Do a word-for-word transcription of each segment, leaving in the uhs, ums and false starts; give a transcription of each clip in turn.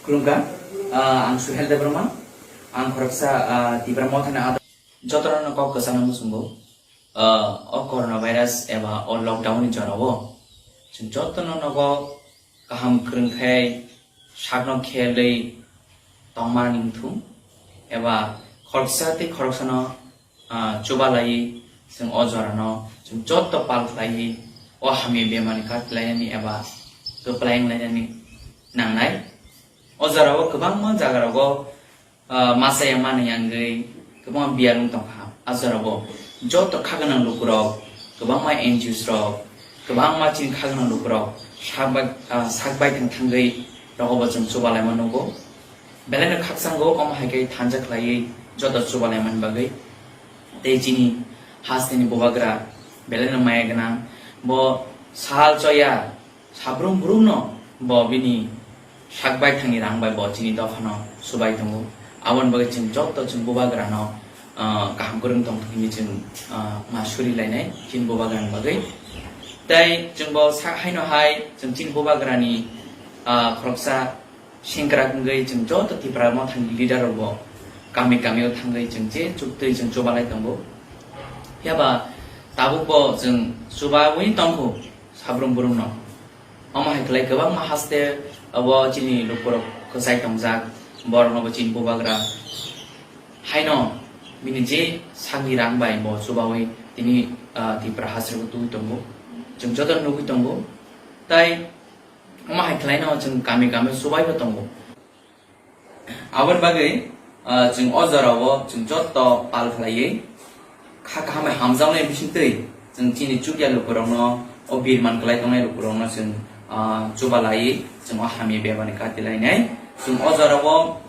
Khulumkha, ah, ang Suhel Debbarma, ang khoroksa, ah, Tipra Mothani adar. Jotono kok kwchangno muchungo, ah, o coronavirus eba o lockdown ni jorao chwng jotono nogo kaham kwrwng khe sakno khelwi tongmani wngthung, eba khoroksa tei khoroksano, ah, chubalaiwi chwng o jorano chwng joto pal khlaiwi o hamya bemani katilainani eba kwplaing lainani nangnai. O jorao kwbangma jagarogo, ah, masa ya mani yangwi kwbangma biyar wng tongkha. A jorao joto kha gwnang lukurok, kwbangma N G Os rok, kwbangma chini kha gwnang lukurok sak bai, ah, sak bai thang thangwi rogo bo chwng chubalaima nugo. Belai no khakchango, omo hai khe thansa khlaiwi joto chubalaimani bagwi. Tei chini hasteni bubagra belai no maya gwnang, bo sal choya sabrum brum no bo bini sak bai thangni rang bai bo chini dophano subai tongo. Aboni bagwi chwng joto chwng bubagrano, ah, kaham kwrwng tongthok hinwi chwng, ah, ma suri lainai chini bubagrani bagwi. Tei chwng bo sak haino hai chwng chini bubagrani, ah, khoroksa sengkrak wngwi chwng joto Tipra Mothani leader rok bo kami kami o thangwi chwng je chuktwi chwng chubalai tongo. Phiya ba tabuk bo chwng chubawi tongkhu sabrum brum no. Omo hai khlai kwbangma haste abo chini lukurok kwchai tongjak, borokno bo chini bubagra haino bini je sakni rang bai bo chubawi tini, ah, Tipra haste rok twi tongo, chwng joto nugwi tongo. Tai omo hai khlaino chwng kami kami chubai bo tongo. Aboni bagwi, ah, chwng o jorao chwng joto pal khlaiwi kha kaham bai hamjaknai bisingtwi chwng chini chukya lukurokno, o birman kwlai tongnai lukurokno chwng, ah, chubalaiwi chwng o hamya bemani kati lainai. Chwng o jorao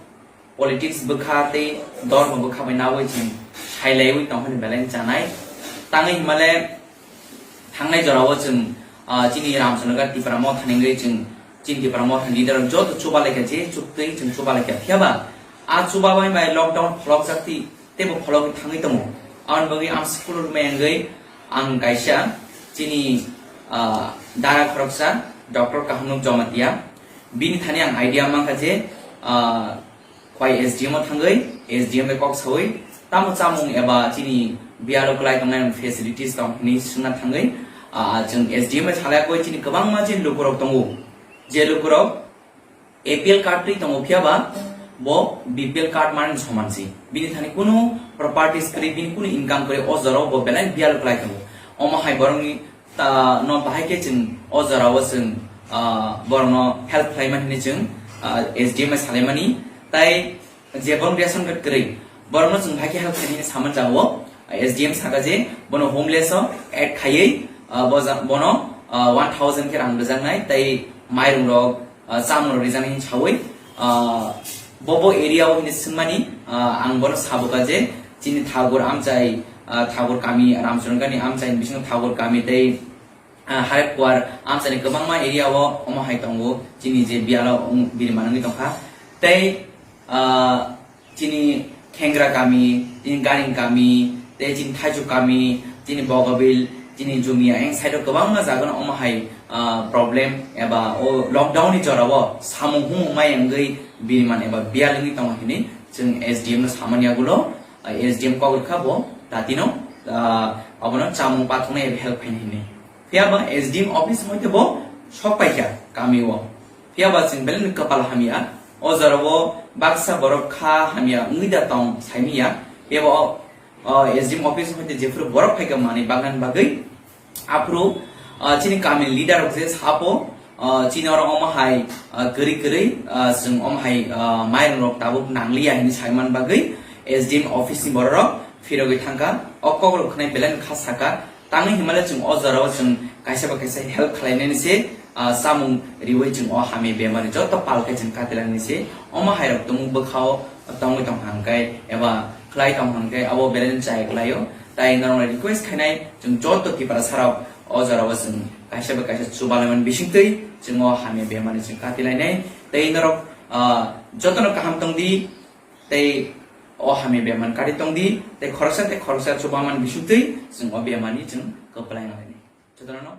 politics bwkha tei dormo bwkha bai nawi chwng sailaiwi tongphani belai chanai. Tangwi himale thangnai jorao chwng, ah, chini Ramchandra Tipra Motha ni wngwi chwng chini Tipra Motha ni leader rok joto chuba laikha, je chuktwi chwng chuba laikha. Phiya ba a chuba bai bai lockdown pholok jak twi teibo phologwi thangwi tongo. Aboni bagwi ang school rwmai wngwi ang kaisa chini, ah, dara khoroksa Doctor Kahamnuk Jamatia, bini thani ang idea mankha je, ah, Khwai S D M o thangwi, S D M bai kok sawi, tamo chamung eba chini biyalo kwlai tongnai facilities tong hwnwi swngna thangwi, ah, chwng S D M bai salai koi chini kwbangma chini lukurok tongo. Je lukurok A P L card twi tongo phiya ba bo B P L card man soman si. Bini thani kunu properties kwrwi, bini kunu income kwrwi, o jorao bo belai biyalo kwlai tongo. Omo hai borokni ta no bahai khe chwng o jorao chwng, ah, borokno help khlaimani hinwi chwng, ah, S D M bai salaimani. Tai je borok ration card kwrwi, borokno chwng bahai khe help khlaimani hinwi saman jago. S D M saka je bono homeless o add khaiwi, ah, bo ja-, bono, ah, one thousand khe rang rwjaknai, tai mairung rok, ah, chamung rok rijani hinwi sawi, ah, bo bo area o hinwi swngmani, ah, ang bono sabuka je chini Thagur amchai, ah, Thagur kami, Ramcharan ni amchai ni bisingo Thagur kami tei, ah, Harep Kuar amchai ni kwbangma area o omo hai tongo chini je biyalo, um, biri manwi tongkha tei, ah, chini Khengra kami, chini Garing kami, tei chini Thaichuk kami, chini Bogobil, chini Jumia, eng side o kwbangma jaga no omo hai, ah, problem eba o lockdown ni jora o samung humung mai wngwi biriman eba biyal wngwi tongo hinwi chwng S D M no samani yagulo, ah, S D M kok rwkha bo datino, ah, abono chamung pathoknai eba help khaini hinwi. Phiya ba S D M office hoite bo sok paikha kami o. Phiya ba chwng belai no kwpal hamya. O jora o baksa borok kha hamya wngwi da tong saimiya. Phiya ba o, o S D M office hoite jephuru borok phaikha manwi bagna bagwi. Aphuru, ah, chini kami leader rok je sapo, ah, chini oro omo hai, ah, kwrwi kwrwi, ah, chwng omo hai, ah, mairung rok tabuk nangliya hinwi saiman bagwi S D M office ni borok rok phirogwi thangkha. O kok rok khwnai belai no kha saka. Tangwi hinmale chwng o jorao chwng kaisa ba kaisa help khlainani se, ah, chamung riwi chwng o hamya bemari joto pal khe chwng katilangni se. Omo hairok tumung bwkhao tongwi tong hangkai eba khlai tong hangkai abo belai chaya klaio. Tai norokno request khainai chwng joto Tiprasa rok o jorao chwng kaisa ba kaisa chubalaimani bisingtwi chwng o hamya bemari chwng katilainai. Tei norok, ah, jotono kaham tongdi. Tei o hamya bemani kati tongdi, tei khoroksa tei khoroksa chubamani bisingtwi chwng o bemani chwng kwplai nanglaini. Jotono